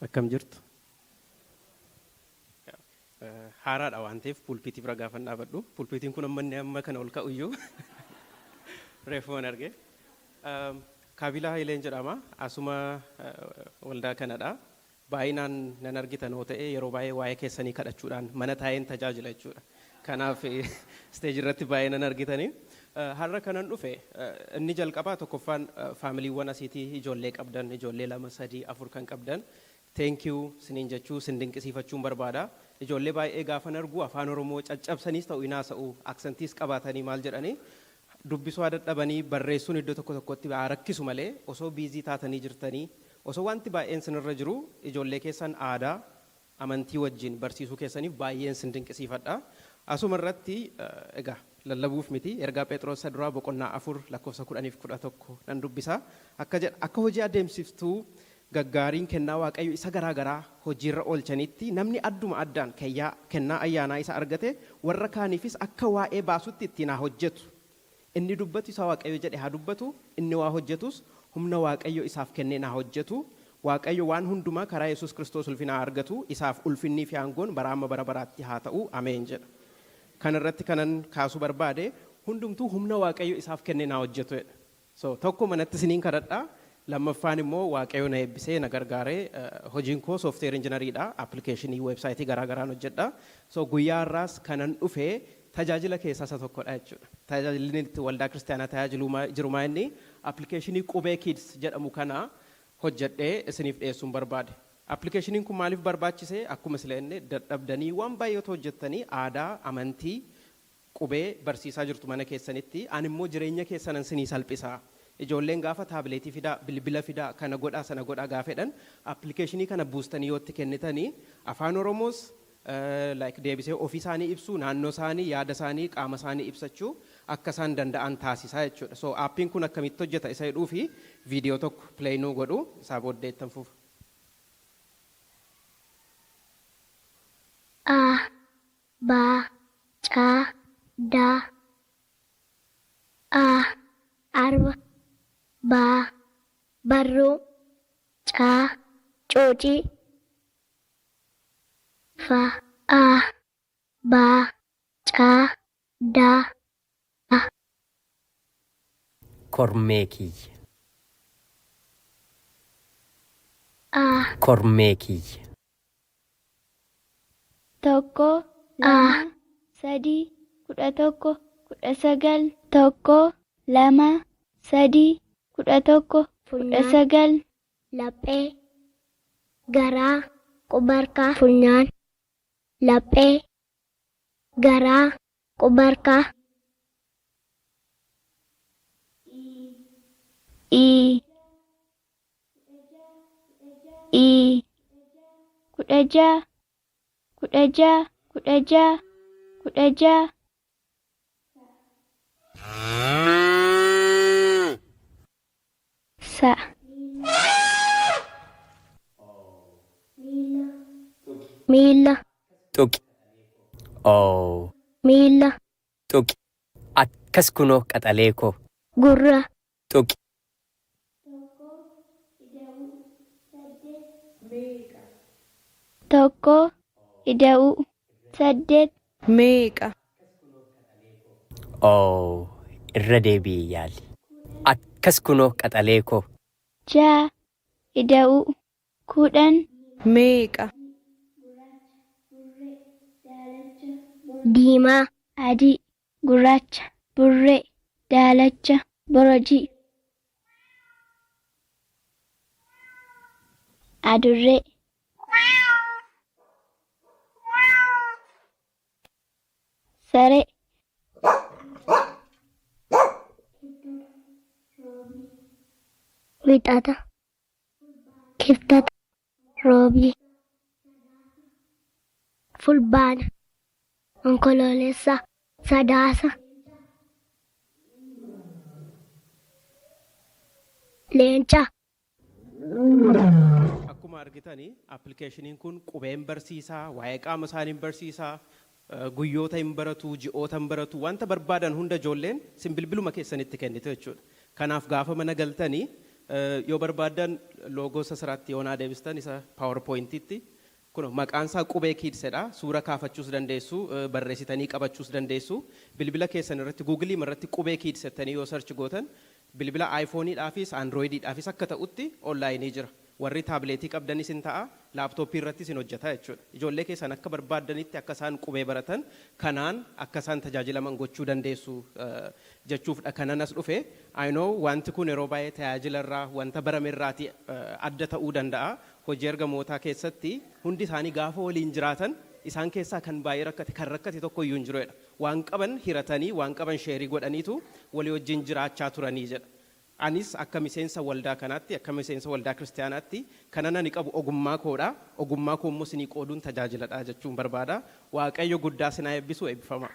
Akkam jirtu? Haaraadha waan ta'eef pulpiitii bira gaafan dhaabadhu. Pulpiitiin kun amma inni amma kana ol ka'u iyyuu reefuman arge. Kaabilaa Hayileen jedhama. Asuma waldaa kanadha. Baay'inaan nan argitan hoo ta'e yeroo baay'ee waa'ee keessanii kadhachuudhaan mana taa'een tajaajila jechuudha. Kanaaf isteejii irratti baay'ee nan argitanii. Har'a kanan dhufe inni jalqabaa tokkoffaan faamiliiwwan asiitii ijoollee qabdan, ijoollee 2, 3, 4 kan qabdan thank you siniin jechuu, sin dinqisiifachuun barbaada. Ijoollee baay'ee gaafan argu Afaan Oromoo caccabsaniis ta'u hin haasa'u, aksentiis qabaatanii maal jedhanii dubbisuu haa dadhabanii, barreessuun iddoo tokko tokkotti haa rakkisu malee osoo biizii taatanii jirtanii, osoo wanti baay'een sinirra jiruu ijoollee keessan aadaa, amantii wajjin barsiisuu keessaniif baay'een sin dinqisiifadha. Asuma irratti egaa lallabuuf miti, ergaa Pheexiroos isa duraa boqonnaa 4 lakkoofsa 10 fi 11 nan dubbisa. Akka jedha, akka hojii adeemsiftuu gaggaariin kennaa Waaqayyo isa garaa garaa hojiirra oolchanitti namni adduma addaan keyyaa, kennaa ayyaanaa isa argate warra kaaniifis akka waa'ee baasutti ittiin haa hojjetu. Inni dubbatu isa Waaqayyo jedhe haa dubbatu, inni waa hojjetus humna Waaqayyo isaaf kenneen haa hojjetu. Waaqayyo waan hundumaa karaa Yesuus Kiristoos ulfina haa argatu, isaaf ulfinnii fi aangoon baraa hamma bara baraatti haa ta'u. Ameen jedha. Kana irratti kanan kaasuu barbaade, hundumtuu humna Waaqayyo isaaf kenneen haa hojjetu jedha. So, tokko manatti isiniin kadhadha, lammaffaan immoo Waaqayyo na eebbisee na gargaaree hojiin koo software engineer dha, appilikeeshinii, website garaa garaan hojjedha. So, guyyaa har'aas kanan dhufe tajaajila keessaa isa tokkodha jechuudha. Tajaajilli inni itti waldaa kiristaanaa tajaajiluu jiru maa inni appilikeeshinii Qubee Kids jedhamu kana hojjedhee isiniif dhiyeessuun barbaade. Appilikeeshiniin kun maaliif barbaachise? Akkuma sila jenne dadhabdanii waan baay'ee otoo hojjettanii aadaa, amantii, qubee barsiisaa jirtu mana keessanitti, ani immoo jireenya keessanan sinii salphisa. Ijoolleen gaafa taabileetii fidaa, bilbila fidaa, kana godhaa sana godhaa gaafa jedhan appilikeeshinii kana buustanii yoo itti kennitanii Afaan Oromoos like deebisee ofii isaanii ibsuu, naannoo isaanii, yaada isaanii, qaama isaanii ibsachuu akka isaan danda'an taasisa jechuudha. So aappiin kun akkamitti hojjeta isa jedhuu fi viidiyoo tokko play nuu godhu, isaa booddee ittan fufa. A B C D A Arba B Barruu C Cuucii F A B C D A. Kormee kiyya. A. Kormee kiyya. 1 A. 2 3 11 19 1 2 3 11 Funyaan. 19 Laphee garaa quba harkaa funyaan laphee garaa quba harkaa. I I 16 16 16 16. Sa. Miila. Tuqi. Oh. Miila. Tuqi. Akkas kunoo qaxalee koo. Gurra. Tuqi. 1 ida'uu 8. Meeqa? Oh. Irra deebi'ii yaali. Akkas kunoo qaxalee koo. 6 ida'uu 10. Meeqa? Diimaa. Adii, gurraacha, burree, daalacha, borojii. Adurree. Saree. Wixata. Kibxata. Roobii. Fulbaana. Onkoloolessa. Sadaasa. Leenca. Akkuma argitani appilikeeshiniin kun qubeen barsiisa, waa'ee qaama isaanii hin barsiisa, guyyoota hin baratu, ji'oota hin baratu, wanta barbaadan hunda ijoolleen sin bilbiluma keessanitti kennitu jechuudha. Kanaaf gaafa mana galtani Yoo barbaaddan loogoo isa siraatti yoo naa deebistan isa PowerPointitti. Kun maqaan isaa Qubee Kidsedha. Suura kaafachuus dandeessu, barreessitanii qabachuus dandeessu. Bilbila keessan irratti Googleii irratti Qubee Kids jettanii yoo search gootan, bilbila iPhoneidhaafis Androidiidhaafis akka ta'utti onlineii jira. Warri tabletii qabdanis hin ta'a, laptopii irrattis hin hojjeta jechuudha. Ijoollee keessan akka barbaaddanitti akka isaan qubee baratan, kanaan akka isaan tajaajilaman gochuu dandeessu jechuufdha kanan as dhufe. I know, wanti kun yeroo baay'ee tajaajila irraa wanta barame irraati adda ta'uu danda'a. Hojii ergamootaa keessatti hundi isaanii gaafa waliin jiraatan isaan keessaa kan baay'ee rakkate, kan rakkate tokko iyyuu hin jiru jedha. Waan qaban hiratanii, waan qaban shareii godhaniitu walii wajjin jiraachaa turanii jedha. Anis akka miseensa waldaa kanaatti, akka miseensa waldaa kiristaanaatti, kanan ani qabu ogummaa koodha. Ogummaa koo immoo isinii qooduun tajaajiladha jechuun barbaada. Waaqayyo guddaa sinaa eebbisu, eebbifama.